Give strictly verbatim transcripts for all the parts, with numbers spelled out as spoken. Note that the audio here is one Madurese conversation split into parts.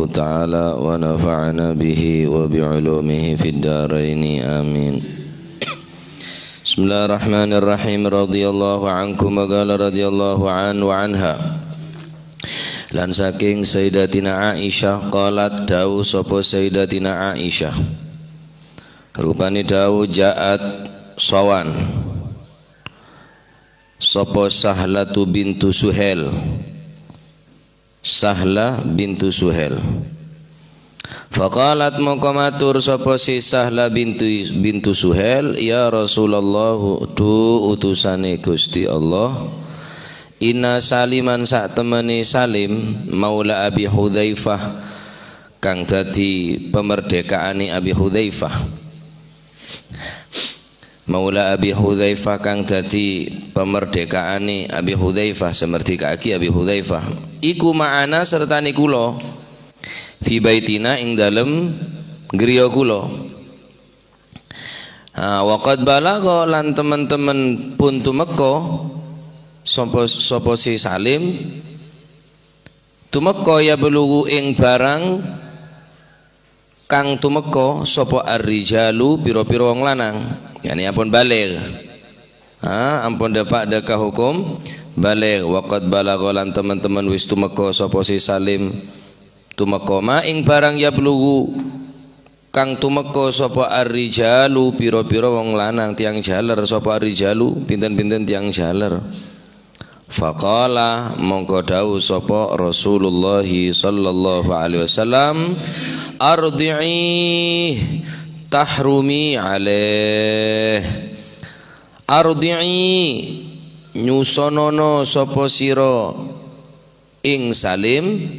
ta'ala wa nafa'ana bihi wa bi ulumihi fid daraini. Amin. Bismillahirrahmanirrahim. Radhiyallahu ankum wa qala radhiyallahu an wa anha. Lan saking Sayyidatina Aisyah, qalat, dawuh sapa Sayyidatina Aisyah. Rupane dawuh, ja'at, sowan sapa Sahlatu bintu Suhail. Sahla bintu Suhail. Faqalat, mongko matur sapa si Sahla bintu, bintu Suhail, "Ya Rasulullah, dhu utusane Gusti Allah, inna Saliman, sak temene Salim, maula Abi Hudzaifah, kang dadi pamerdekaane Abi Hudzaifah." Maula Abi Hudzaifah, kang dadi pamerdekaane Abi Hudzaifah, sè merdeka'agi Abi Hudzaifah. Iku ma'ana, sertane kula. Fi baitina, ing dalem griya kula. Ha, wa qad balagha, lan temen-temen pun tumeka, sapa, sapa si Salim, tumeka, yablughu, ing barang kang tumeka sapa ar-rijalu, pira-pira wong lanang, yani ampon baligh. Ha, ampon dâpa' dâ' ka hukum baligh. Wa qad balagha, lan temen-temen wis tumeka sapa si Salim, tumeka ma ing barang yablughu kang tumeka sapa ar-rijalu, pira-pira wong lanang, tiyang jaler, sapa ar-rijalu, pinten-pinten tiyang jaler. Faqala, mongko dawuh sapa Rasulullah sallallahu alaihi wasallam, "Ardhi'i tahrumi alaih." "Ardhi'i, nyusonono sapa sira ing Salim,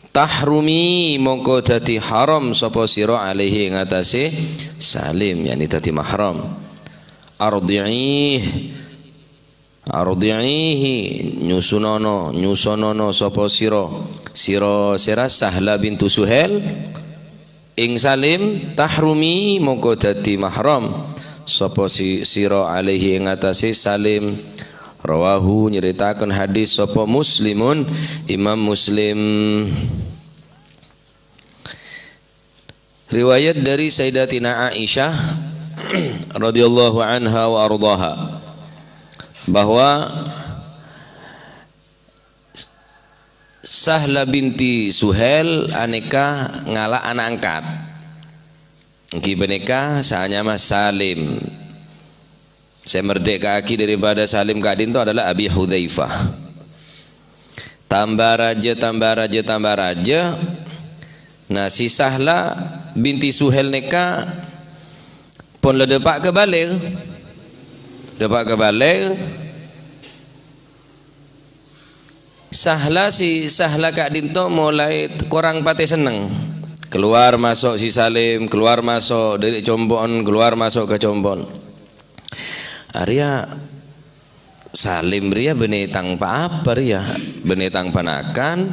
tahrumi, mongko dadi haram sapa sira alaihi ing atase Salim," yani dadi mahram. "Ardhi'i." "Ardhi'ihi, nyusunono, nyusonono sapa sira, sira sera Sahla bintu Suhail, ing Salim, tahrumi, mongko dadi mahram sapa si-, sira alaihi ing atase Salim." Rawahu, nyaritaken hadis sapa Muslimun, Imam Muslim. Riwayat dari Sayyidatina Aisyah radhiyallahu anha wa ardhaha, bahwa Sahla binti Suhail aneka ngala' ana' angkat. Enggi paneka sè anyama Salim. Sè merdeka'agi daripada Salim ka'dinto adalah Abi Hudzaifah. Tamba raja, tamba raja, tamba raja. Nah, si Sahla binti Suhail nèka pon la dâpa' ka baligh. Dâpa' ka baligh. Sahla, si Sahla ka'dinto molaè korang patè senneng. Keluar maso' si Salim, keluar maso' dâri compo'en, keluar maso' ka compo'en. Arèya Salim rèya bânnè tang pa-apa rèya, bânnè tang panakan,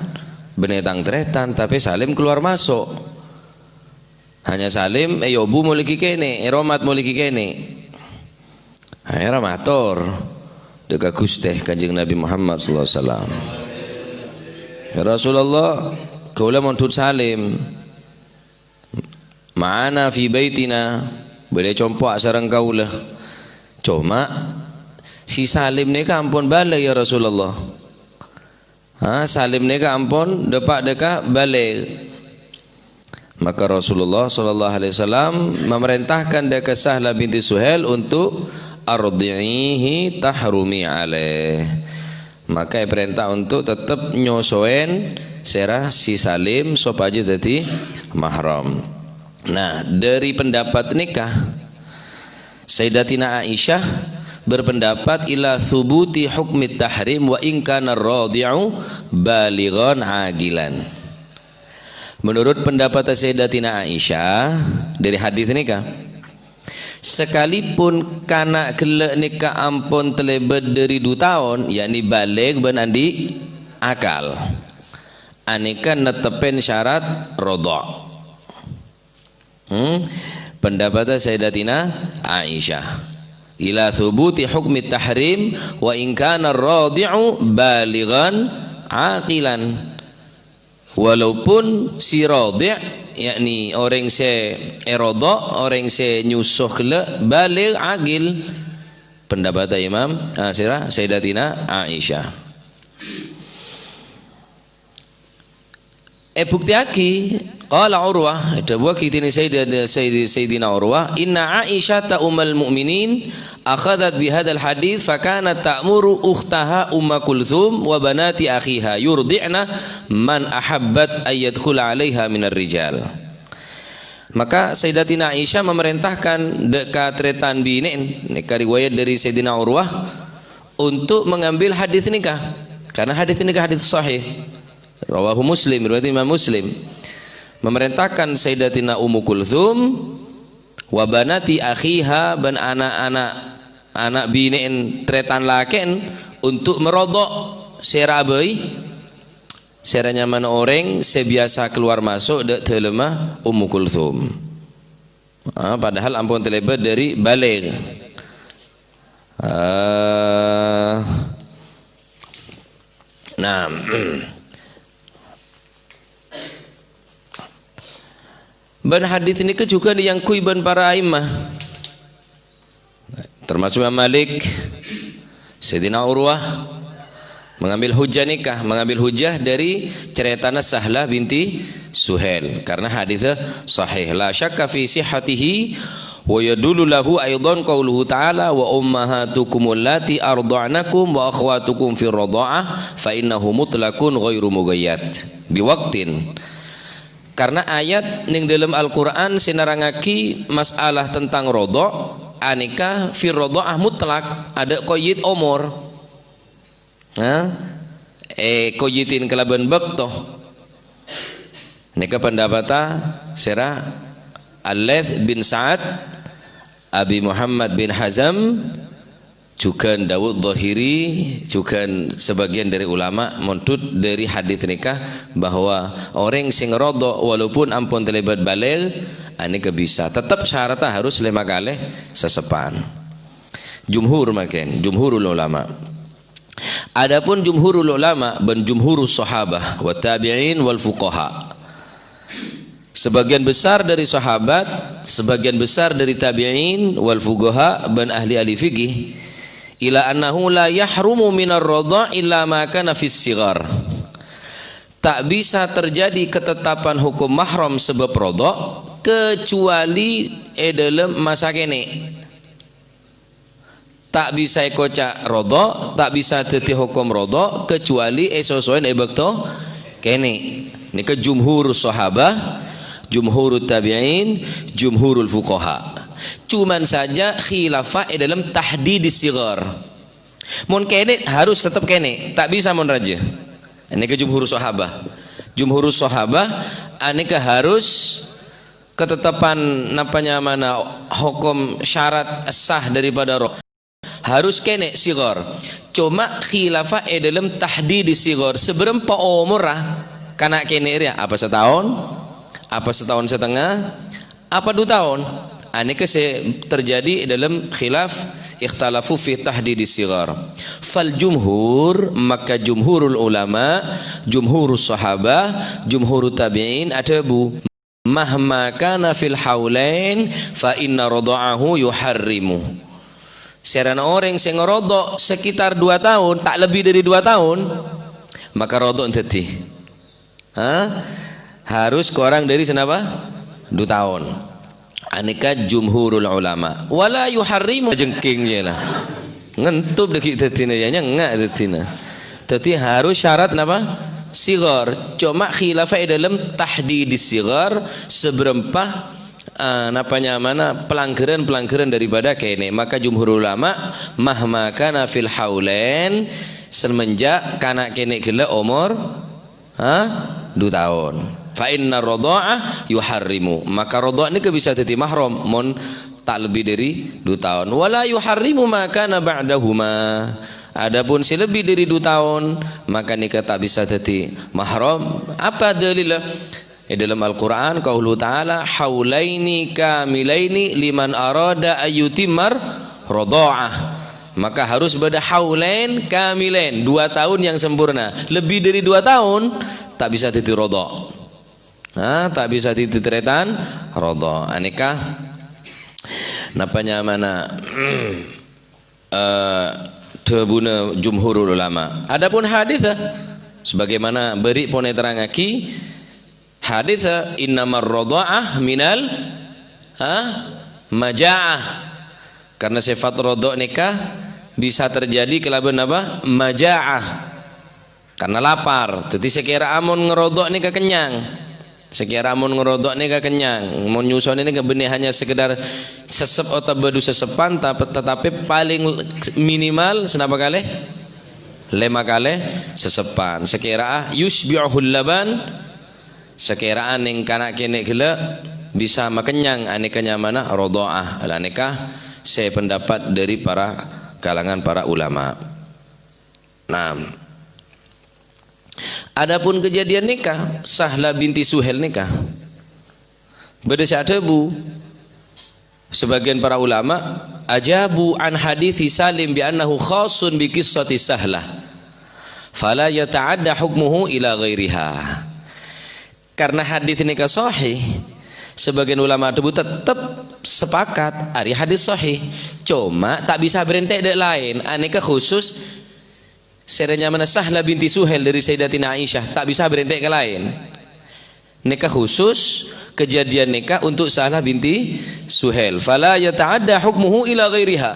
bânnè tang tarètan, tapè Salim keluar maso'. Hanya Salim èyobu molaè ghi' kènè', èromat molaè ghi' kènè'. Akhèrra mator dâ' ka Ghustè Kanjeng Nabi Muhammad sallallahu alaihi wasallam, "Ya Rasulullah, kaulâ mondhut Salim. Ma'ana fi baitina, bâdâ compo'na sareng kaulâ. Coma, si Salim nèka ampon bâlâ, ya Rasulullah." Ha, Salim nèka ampon dâpa' dâ' ka baligh. Maka Rasulullah sallallahu alaihi wasallam memerintahkan dâ' ka Sahla binti Suhail untuk, "Ardhi'ihi tahrumi alaih." Maka èparènta untuk tetep nyosowèn sèra si Salim sopajâ dâddhi mahram. Nah, dâri pendapat nèka, Sayyidatina Aisyah berpendapat ila thubuti hukmi tahrim wa in kana radhi'u balighan aqilan. Menurut pendapat Sayyidatina Aisyah dari hadis nèka, sekalipun kana' ghellâ' nèka ampon talèbât dâri du taon, yakni baligh bân andi' akal, anèka nettepèn syarat radha'. Hmm? Pendapat Sayyidatina Aisyah. Ila thubuti hukmi tahrim wa in kana radhi'u balighan aqilan. Walaupun si radhi', yakni orèng sè èrodho', orèng sè nyusu ghellâ', baligh, aqil. Pendapat Imam, ah, sira, Sayyidatina Aisyah. Èbuktèyaghi, qala Urwah, èdhâbuwaghi dèning Sayyid-, Sayyid-, Sayyidina Urwah, "Inna Aisyata ummal mu'minin akhadhat bihadzal hadits, fakanat ta'muru ukhtaha Umma Kulthum wa banati akhiha yurdi'na man ahabbat ayyadkhula 'alaiha minar rijal." Maka Sayyidatina Aisyah memerintahkan dâ' ka tarètan binè'en, nèka riwayat dâri Sayyidina Urwah, untuk mengambil hadits nèka, karena hadits nèka hadits sahih. Rawahu Muslim, riwayat Imam Muslim. Memerintahkan Sayyidatina Ummu Kulthum, wa banati akhiha, bân ana'-ana', ana' binè'en tarètan lakè'en untuk marodho' sèra bhâi, sèra nyamana orèng sè biyasa kalowar maso' dâ' dâlemma Ummu Kulthum. Ah, padahal ampon talèbât dâri baligh. Ah. Nah. Bân hadits nèka jhughân èyangghuy bân para a'immah. Termasuk Imam Malik, Sayyidina Urwah, mengambil hujjah nèka, mengambil hujjah dâri carètana Sahlah binti Suhail, karena hadits sahih. La syakka fi sihhatihi, wa yadullu lahu aidhan qauluhu ta'ala, "Wa ummahatukum allati ardha'nakum wa akhwatukum fir radha'ah, fa innahu mutlaqun ghairu muqayyad biwaqtin." Karena ayat neng dâlem Al-Qur'an sè nerrangngaghi masalah tentang rodho', anèka fir rodho'ah mutlak, adâ' qayyid omor. Nah, èqayyidhi kalabân bâkto. Nèka pendapatta sèra Al-Laits bin Sa'ad, Abi Muhammad bin Hazm, jhughân Daud Dhahiri, jhughân sebagian dâri ulama mondhut dâri hadits nèka bahwa orèng sè ngarodho' walaupun ampon talèbât baligh, anèka bisa. Tetep syaratnya harus lèma kalè saseppa'an. Jumhur mangkèn, jumhurul ulama. Adapun jumhurul ulama bân jumhurus sahabah wa tabi'in wal fuqaha. Sebagian besar dari sahabat, sebagian besar dari tabi'in wal fuqaha bân ahli-ahli fikih, ila annahu la yahrumu minar radha' illa ma kana fis sighar. Tak bisa terjadi ketetapan hukum mahram sebab rodho' kecuali è dâlem masa kènè'. Ta' bisa èkoca' rodho', ta' bisa dhâddhi hokom rodho', kecuali èsosoè è bâkto kènè'. Nèka jumhur sahabah, jumhur tabi'in, jumhurul fuqaha. Cuman saja khilafah è dâlem tahdidis sighar. Mon kènè' harus tetep kènè', ta' bisa mon rajâ. Nèka jumhur sahabah. Jumhur sahabah, anèka harus ketetepan napa nyamana hokom syarat sah daripada ro-, harus kènè' sighar. Coma khilafah è dâlem tahdidi sighar. Sabârâmpa omorra kana' kènè' rèya? Apa sataon? Apa sataon satengnga? Apa du taon? Anèka sè terjadi è dâlem khilaf, ikhtalafu fi tahdidi sighar. Fal jumhur, maka jumhurul ulama, jumhurus sahabah, jumhurut tabi'in adhâbu, "Mahma kana fil haulain fa inna radha'ahu yuharrimu." Sèrana orèng sè ngarodho' sekitar dua taon, ta' lebbi dâri dua taon, maka rodho' dhâddhi. Ha? Harus korang dâri sanapa? Du taon. Anèka jumhurul ulama. Wala yuharrimu. Jengking, ya lah. Ngentup dâggi' dhâddhina, ya, nyengnga' dhâddhina. Dhâddhi harus syarat napa? Sighar. Coma khilafah è dâlem tahdidis sighar, sabârâmpa, eh, napa nyamana, pelanggaran-pelanggaran daripada kènè'. Maka jumhur ulama, "Mahma kana fil haulain," semenjak kana' kènè' ghellâ' omor, ha? Du taon. "Fa inna radha'ah yuharrimu." Maka rodho' nèka bisa dhâddhi mahram mon ta' lebbi dâri du taon. "Wala yuharrimu ma kana ba'dahuma." Adapun sè lebbi dâri du taon, maka nèka ta' bisa dhâddhi mahram. Apa dalilla? È dâlem Al-Qur'an, qaulu ta'ala, "Haulaini kamilaini liman arada ayyutimmar radha'ah." Maka harus bâdâ haulain kamilain, dua tahun yang sempurna. Lebih dari dua tahun, ta' bisa dhâddhi rodho'. Nah, ta' bisa dhâddhi tarètan rodho'. Anèka napa nyamana, eh, dhâbuna jumhurul ulama. Adapun hadis, eh, sebagaimana bâri' pon èterrangngaghi, hadis, eh, "Innamar rodha'ah minal, ha, maja'ah." Karena sifat rodho' nèka bisa terjadi kalabân apa? Maja'ah. Karena lapar. Dhâddhi sakèra mon ngerodho' nèka kennyang. Sakèra mon ngerodho' nèka kennyang. Mon nyusona nèka bânnè hanya sekedar sesep otabâ du sesepan, tap-, tetapi paling minimal sanapa kalè? Lèma kalè sesepan. Sakèra yusybi'uhul laban, sakèra nèng kana' kènè' ghellâ' bisa makennyang, anèka nyamana rodha'ah. Anèka sè pendapat dari para kalangan para ulama. Nah, adapun kejadian nèka, Sahla binti Suhel nèka, bâdâ sè adhâbu, sebagian para ulama, ajabu an hadithi Salim bi annahu khassun bi qissati Sahla, fala yata'adda hukmuhu ila ghairiha. Karena hadis nèka sahih, sebagian ulama adhâbu tetep sepakat, arèya hadis sahih. Coma ta' bisa berhenti dâ' laèn, anèka khusus sè nyamana Sahla binti Suhel dari Sayyidatina Aisyah, ta' bisa berhenti ka laèn. Nèka khusus, kejadian nèka untuk Sahla binti Suhel. Fala yata'adda hukmuhu ila ghairiha.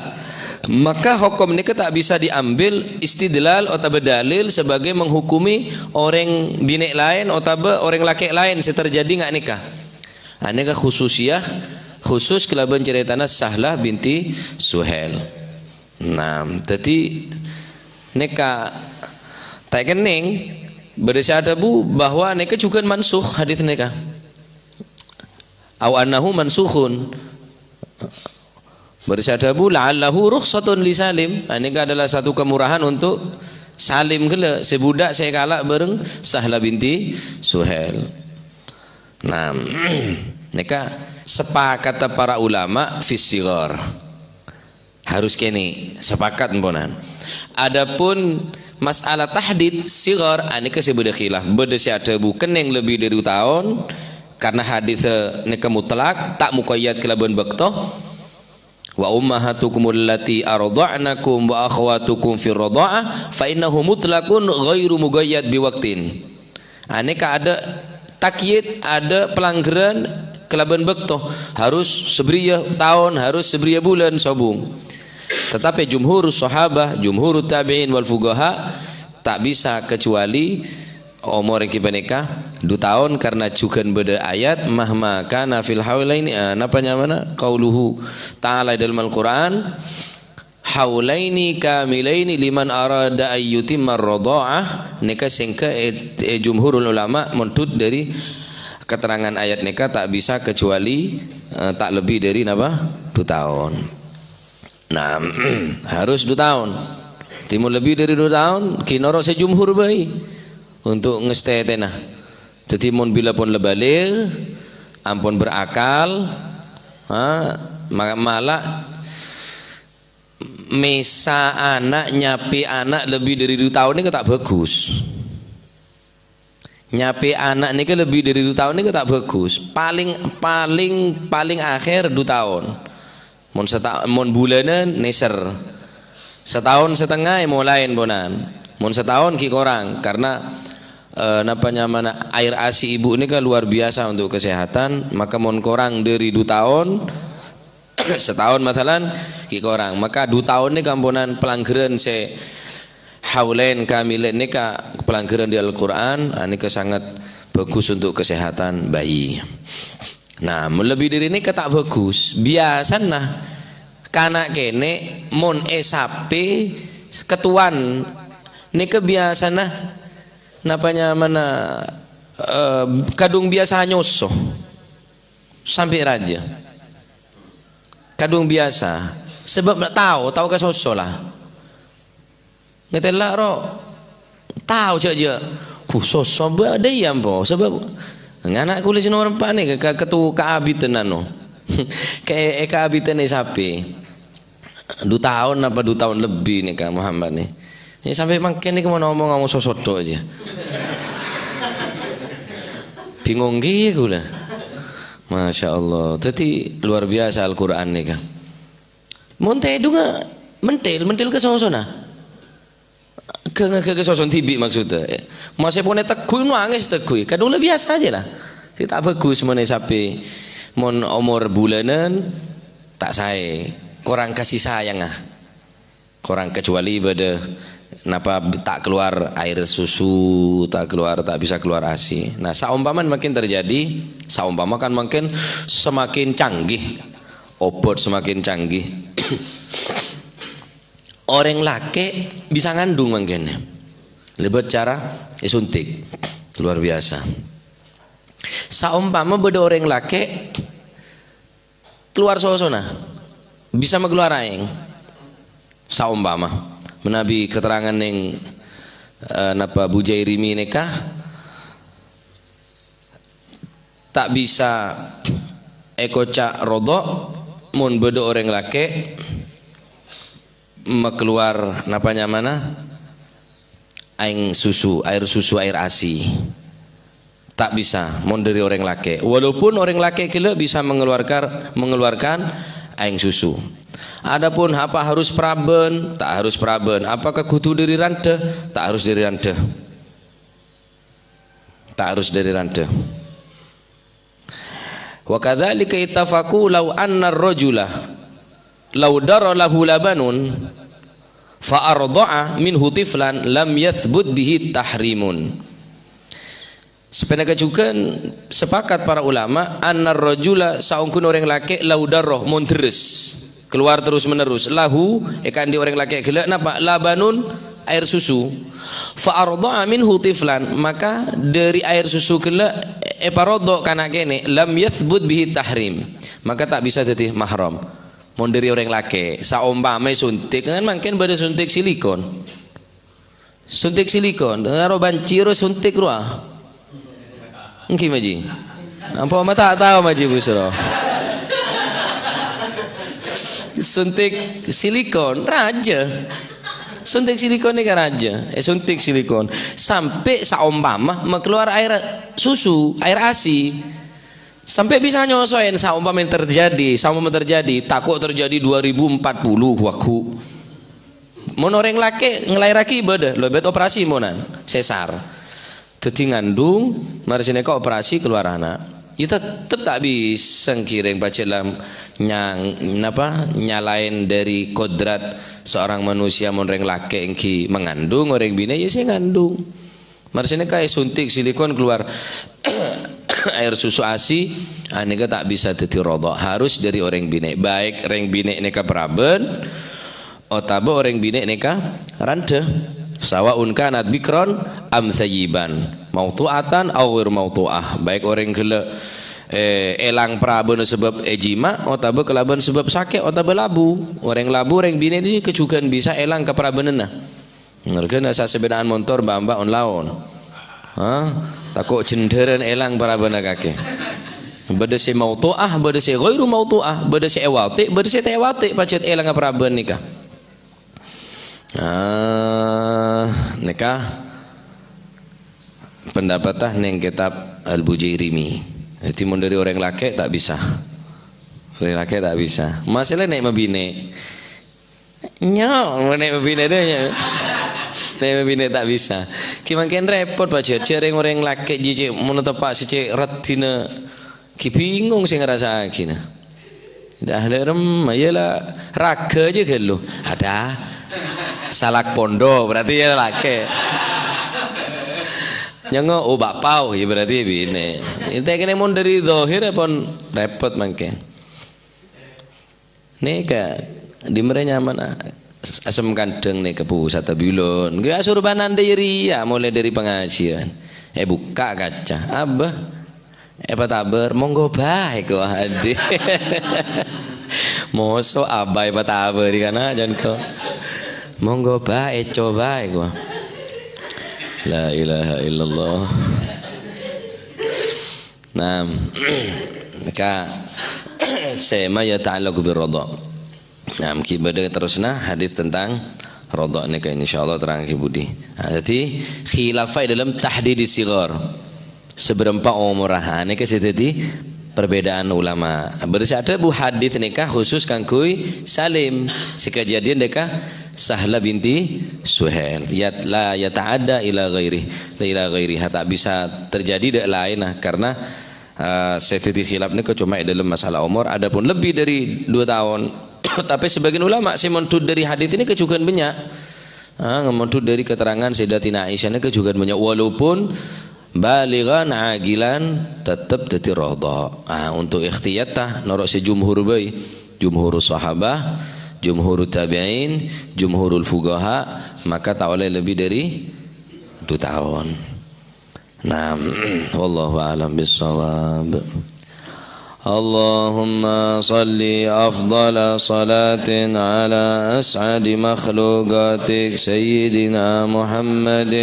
Maka hukum nèka ta' bisa diambil istidlal otabâ dalil sebagai menghukumi orèng binè' laèn otabâ orèng lakè' laèn sè terjadi nga' nèka. Anèka khususiyah, khusus kalabân carètana Sahla binti Suhel. Nah, dhâddhi nèka ta' kennèng, bâdâ sè adhâbu bahwa nèka jhughân mansukh hadis nèka. Au annahu mansukhun. Bâdâ sè adhâbu la'allahu rukhsatun li Salim. Nah, nèka adalah satu kemurahan untuk Salim ghellâ', sè budak sè kala' bâreng Sahla binti Suhel. Nah, nèka sepakata para ulama fis sighar. Harus kènè' sepakat emponan. Adapun masalah tahdid sighar, anèka sè bâdâ khilaf. Bâdâ sè adhâbu kennèng lebbi dâri du taon, karena hadis nèka mutlak, ta' muqayyad kalabân bâkto. "Wa ummahatukumul lati ardha'nakum wa akhawatukum fir radha'ah, fa innahu mutlaqun ghairu muqayyad bi waqtin." Anèka adâ' takyid, adâ' palangghârân kalabân bâkto. Harus sabâriyâ taon, harus sabâriyâ bulân sobung. Tetapi jumhurus sahabah, jumhurut tabi'in wal fuqaha ta' bisa kecuali omor ènggi panèka du taon karena jhughân bâdâ ayat, "Mahma kana fil haulaini," eh, napa nyamana? Qauluhu ta'ala è dâlem Al-Qur'an, "Haulaini kamilaini liman arada ayyutimma radha'ah." Nèka sèngghâ è, è jumhurul ulama mondhut dâri keterangan ayat nèka ta' bisa kecuali, eh, ta' lebbi dâri napa? Du taon. Nah, harus du taon. Dhâddhi mon lebbi dâri du taon, ghi' noro' sè jumhur bhâi untuk ngastètèna. Dhâddhi mon bilâ pon la baligh, ampon berakal, ha, ma-, mala' mèsa ana', nyapè ana' lebbi dâri du taon nèka ta' bhâghus. Nyapè ana' nèka lebbi dâri du taon nèka ta' bhâghus. Paling, paling, paling akhèr du taon. Mon seta-, mon bulânan nèser. Sataon satengnga èmolaè emponan. Mon sataon ghi' korang, karena, eh, napa nyamana, air ASI ibu nèka luar biasa untuk kesehatan, maka mon korang dâri du taon, sataon masalan, ghi' korang. Maka du taon nèka emponan palangghârân sè haulain kamilain nèka palangghârân di Al-Qur'an, ah, nèka sangat bagus untuk kesehatan bayi. Nah, mon lebbi dâri nèka ta' bagus. Biyasana kana' kènè' mon èsapè kettowan nèka biyasana napa nyamana, eh, kadhung biyasa nyoso. Sampè' rajâ. Kadhung biyasa. Sabâb tao, tao ka soso la. Ngatèla' ro. Tao jâ'-jâ'. Ku soso bâdâ iyâ, empo. Sabâb ngana' kulâ sè nomer empa' nèka ka, ka tu-, ka abiten anu. Ka, eh, ka abiten è sapè. Du taon apa du taon lebbi nèka Muhammad nè. Nè sampè' mangkèn nèka mon omong-omong soso tok jâ. Bingung kèya kaulâ. Masya Allah. Dhâddhi luar biasa Al-Qur'an nèka. Mon tèdungnga mentil, mentil ka sosona. Ghâ-, ghâ-, ghâ-, soson dhibi' maksudda. Maskèpon ètegghuy, nangès ètegghuy. Kadhung la biyasa jiyâ la. Sè ta' bhâghus mon èsapè, mon omor bulânan, ta' saè. Korang kasih sayang, ah. Korang, kecuali bâdâ napa ta' kalowar air susu, ta' kalowar, ta' bisa kalowar asi. Nah, saompama mangkèn terjadi, saompama kan mangkèn semakin canggih, obat semakin canggih. Orèng lakè' bisa ngandung mangkèn. Lèbât cara èsuntik. Luar biasa. Saompama bâdâ orèng lakè' kalowar sosona, bisa makalowar aèng. Saompama. Manabi keterangan neng, eh, napa Bu Jairimi nèka, ta' bisa èkoca' rodho' mon bâdâ orèng lakè' makalowar napa nyamana aèng susu, air susu, air asi. Ta' bisa, mon dhâri orèng lakè'. Walaupun orèng lakè' ghellâ' bisa mengeluarkar-, mengeluarkan aèng susu. Adapun apa harus parabân? Ta' harus parabân. Apakah kodhu dhâri randhâ? Ta' harus dhâri randhâ. Ta' harus dhâri randhâ. Wa kadzalika ittafaqu law anna ar-rajula law dara lahu labanun fa ardha'a minhu tiflan lam yatsbut bihi tahrimun. Sapanèka jhughân sepakat para ulama, anna ar-rajula, saongghuna orèng lakè' law dara mon dherres. Kalowar terus-menerus. Lahu, èkaandi' orèng lakè' ghellâ' napa? Labanun, aèr susu. Fa ardha'a minhu tiflan, maka dhâri aèr susu ghellâ' èparodho' ka na' kènè', lam yatsbut bihi tahrim, maka ta' bisa dhâddhi mahram. Mon dhâri orèng lakè', saompama èsuntik, kan mangkèn bâdâ suntik silikon. Suntik silikon, karo banci ro suntik rowa. Ènggi, Maji? Ampo ma' ta' tao, Maji Busro? Suntik silikon, rajâ. Suntik silikon nèka rajâ. Eh, suntik silikon. Sampè' saompama makalowar aèr susu, aèr asi. Sampè' bisa nyosoèn saompama terjadi, saompama terjadi, tako' terjadi dua ribu empat puluh, wagu. Mon orèng lakè' ngelaèrraghi bâdâ, lèbât operasi monan, sesar. Dhâddhi ngandung, marè sanèka operasi kalowar ana'. Ya tetep ta' bisa ngèrèng pajhât la nyang-, napa, nyalaèn dhâri kodrat seorang manusia mon orèng lakè' ènggi mangandung, orèng binè' ya sè ngandung. Marè sanèka èsuntik silikon kalowar aèr susu asi, ah, nèka ta' bisa dhâddhi rodho', harus dhâri orèng binè'. Baik rèng binè' nèka parabân, otabâ orèng binè' nèka randhâ. Sawa'un kanat bikron am thayyiban, mautu'atan aw ghair mautu'ah. Baik orèng ghellâ', eh, èlang parabânna sabâb èjima', otabâ kalabân sabâb sakè', otabâ labu. Orèng labu, orèng binè' nèka jhughân bisa èlang kaparabânanna. Mergâna sa-, sapèdaan montor, mbak-mbak on-laon. Hah? Tako' jendhârân èlang parabânna kakè. Bâdâ sè mautu'ah, bâdâ sè ghairu mautu'ah, bâdâ sè èwati', bâdâ sè ta' èwati', pajhât èlang parabân nèka. Ah, nèka pendapatta neng kitab Al-Bujairimi. Dhâddhi, mon dhâri orèng lakè' ta' bisa. Orèng lakè' ta' bisa. Masalah nè' mabinè'. Nyo, nè' mabinè' dâ, nyo. Nè' mabinè' ta' bisa. Ki mangkèn rèpot, Pak, jhâ-, jhâ' rèng-orèng lakè' jiyâ cè' mon teppa' sè cè' raddhina, ki bingung sè ngrasa'aghina. Dah lè' remma, iyâ la, raghâ jiyâ ghâllu. Ada. Salak pondo, berarti iyâ lakè'. Nyongngo', oh, bapau, iyâ berarti binè'. Ènte' kènè' mon dhâri zahir pon rèpot mangkèn. Nèka, dimma rè nyamana, asem kandhâng nèka, Bu, satabilon. Ghi' asorban andâ' rèya, molaè dhâri pangajiân. Èbukka' kaca. Abah, èpatabâr, "Monggo bhâi," ko, adhi. Moso abah èpatabâri kana', jân ko. "Monggo bhâi, èco bhâi," ko. La ilaha illallah. Nah, nèka sè ma yata'allaqu bir-radha'. Nah, mungkin bâdâ terrosna hadis tentang radha' nèka, insyaallah terrangaghi budi. Nah, dhâddhi khilaf è dâlem tahdidis sighar. sabârâmpa omorra, ha, nèka sè dhâddhi perbedaan ulama. Bâdâ sè adhâbu hadits nèka khusus kaangghuy Salim, sè kadhâddhiyân dâ' ka Sahla binti Suhail. Ya, la yata'adda ila ghairi, ila ghairiha, ta' bisa terjadi dâ' laènna, karna, eh, sè dhâddhi khilaf nèka coma è dâlem masalah omor. Adapun lebbi dâri dua taon, tapè sabâgiyân ulama sè mondhut dâri hadits nèka jhughân bânnya'. Ah, mondhut dâri keterangan Sayyidatina Aisyah nèka jhughân bânnya', walaupun balighan aqilan, tetep dhâddhi radha. Ah, untuk ikhtiyat ta, noro' sè jumhur bhâi. Jumhurus sahabah, jumhurut tabi'in, jumhurul fuqaha, maka ta' ollè lebbi dâri dua taon. Naam, wallahu a'lam bissawab. اللهم صل أفضل صلاة على أسعد مخلوقاتك سيدنا محمد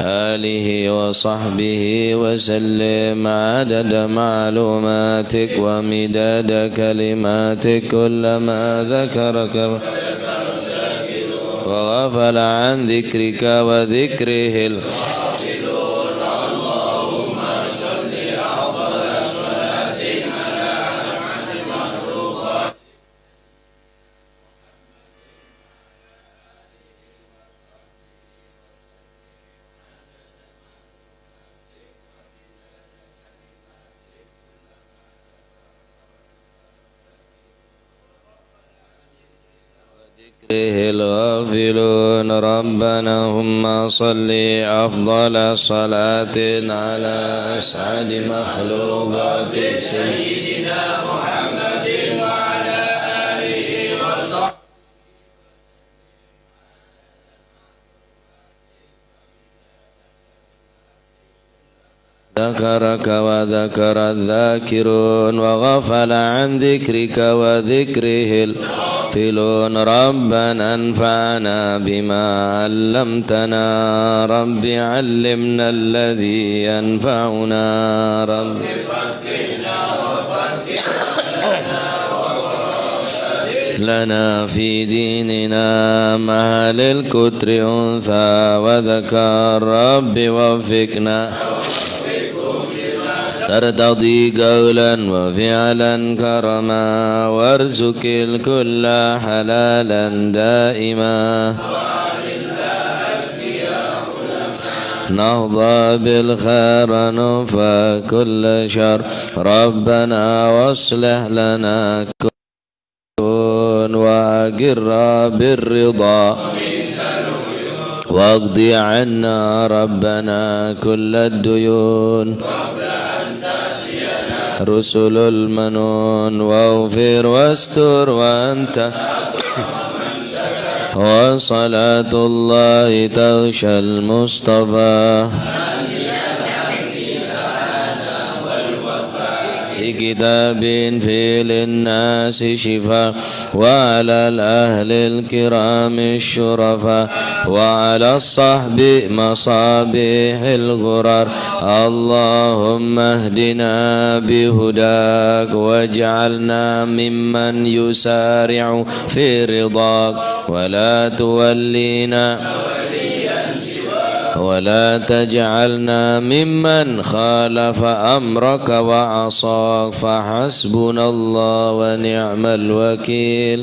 آله وصحبه وسلم عدد معلوماتك ومداد كلماتك كلما ذكرك وغفل عن ذكرك وذكره الغافلون. اللهم صل أفضل صلاة على أسعد مخلوقاتك. ذكره الغافلون. ربنا اللهم صل أفضل صلاة على أسعد مخلوقاتك سيدنا محمد وعلى آله وصحبه. ذكرك وذكر الذاكرون وغفل عن ذكرك وذكره الغافلون. ربنا انفعنا بما علمتنا. رب علمنا الذي ينفعنا. رب لنا في ديننا مع للكتر أنثى وذكر. رب وفقنا ترتضي قولا وفعلا كرما، وارزق الكل حلالا دائما. نهضى بالخير ننفى كل شر. ربنا واصلح لنا كل وأقر بالرضا، واقض عنا ربنا كل الديون. رسل المنون واغفر واستر وأنت. وصلاة الله تغشى المصطفى. كتاب في للناس شفاء، وعلى الأهل الكرام الشرفاء، وعلى الصحب مصابيح الغرر. اللهم اهدنا بهداك، واجعلنا ممن يسارع في رضاك، ولا تولينا ولا تجعلنا ممن خالف أمرك وعصاك، فحسبنا الله ونعم الوكيل.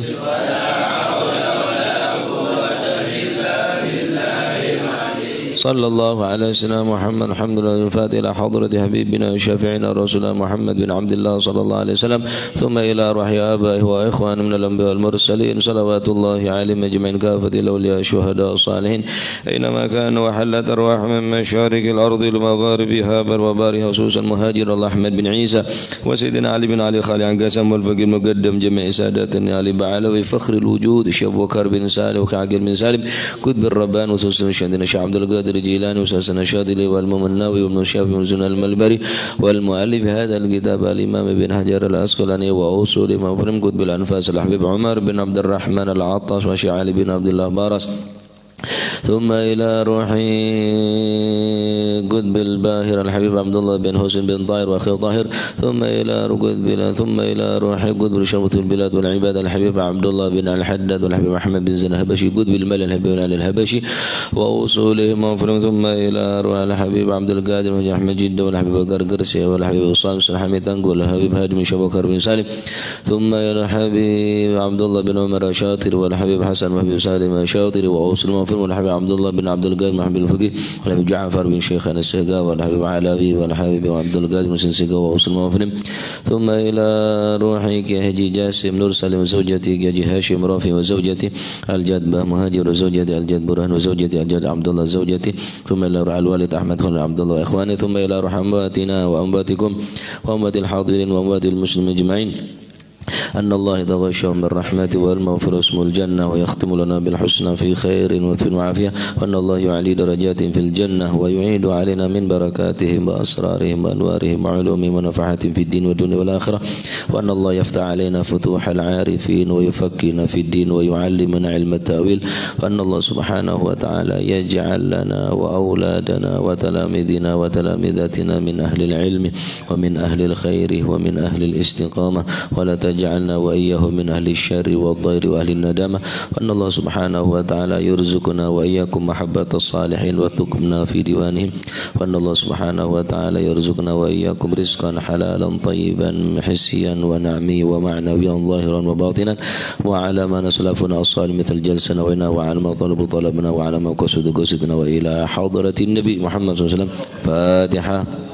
صلى الله على سيدنا محمد. الحمد لله الفاتح إلى حضرة حبيبنا وشفيعنا رسولنا محمد بن عبد الله صلى الله عليه وسلم. ثم إلى أرواح آبائه وإخوانه من الأنبياء والمرسلين، صلوات الله عليهم أجمعين كافة، الأولياء، الشهداء، الصالحين، أينما كانوا وحلت أرواحهم من مشارق الأرض لمغاربها، بر وبارها، خصوصا مهاجر الله أحمد بن عيسى، وسيدنا علي بن علي خالي عن قاسم، والفقيه المقدم، جميع ساداتنا علي بعلوي، فخر الوجود، الشيخ أبو بكر بن صالح، وكعقل بن سالم، قطب الربان، وسوسن شيخنا الشيخ عبد القادر الجيلاني، وسوسن الشاذلي والمؤمن الناوي، وابن الشافعي، وزن الملبري، والمؤلف هذا الكتاب الإمام ابن حجر العسقلاني وأصول مفرم قطب الأنفاس الحبيب عمر بن عبد الرحمن العطاس وشيخ علي بن عبد الله باراس ثم إلى روح قطب الباهر الحبيب عبد الله بن حسين بن طاهر وأخيه طاهر، ثم إلى قطب، ثم إلى روح قطب شرف البلاد والعباد الحبيب عبد الله بن الحداد والحبيب أحمد بن زين الحبشي قطب المال الحبيب علي الحبشي وأصولهم وفروعهم، ثم إلى روح الحبيب عبد القادر بن أحمد جدة والحبيب القرقرسي والحبيب الصامت الحميد تنقل والحبيب هادي بن شبكر بن سالم ثم إلى الحبيب عبد الله بن عمر الشاطر والحبيب حسن والحبيب سالم الشاطر وأوس المغفر والحبيب عبد الله بن عبد القادر والحبيب الفقيه والحبيب جعفر بن شيخنا السيقا والحبيب علوي والحبيب عبد القادر بن سنسيقا وأوس المغفر ثم إلى روحي كهجي جاسم نور سالم وزوجتي كهجي هاشم رافي وزوجتي الجاد باه مهاجر وزوجتي الجاد برهان وزوجتي الجاد عبد الله زوجتي ثم إلى روح الوالد أحمد خليل عبد الله وإخواني ثم إلى روح أمواتنا وأمواتكم وأموات الحاضرين وأموات المسلمين أجمعين. أن الله يتغشاهم بالرحمة والمغفرة واسم الجنة ويختم لنا بالحسنى في خير وفي وعافية، وأن الله يعلي درجاتهم في الجنة ويعيد علينا من بركاتهم وأسرارهم وأنوارهم وعلومهم ونفحاتهم في الدين والدنيا والآخرة، وأن الله يفتح علينا فتوح العارفين ويفقهنا في الدين ويعلمنا علم التأويل، وأن الله سبحانه وتعالى يجعل لنا وأولادنا وتلاميذنا وتلاميذاتنا من أهل العلم ومن أهل الخير ومن أهل الاستقامة، ولا تجعلنا وإياهم من أهل الشر والضير وأهل الندامة، وأن الله سبحانه وتعالى يرزقنا وإياكم محبة الصالحين ويرزقنا في ديوانهم، وأن الله سبحانه وتعالى يرزقنا وإياكم رزقا حلالا طيبا حسيا ونعميا ومعنويا ظاهرا وباطنا، وعلى ما نسلفنا الصالح مثل جلسنا وإنا، وعلى ما طلبوا طلبنا، وعلى ما قصدوا قصدنا، وإلى حضرة النبي محمد صلى الله عليه وسلم. فاتحة.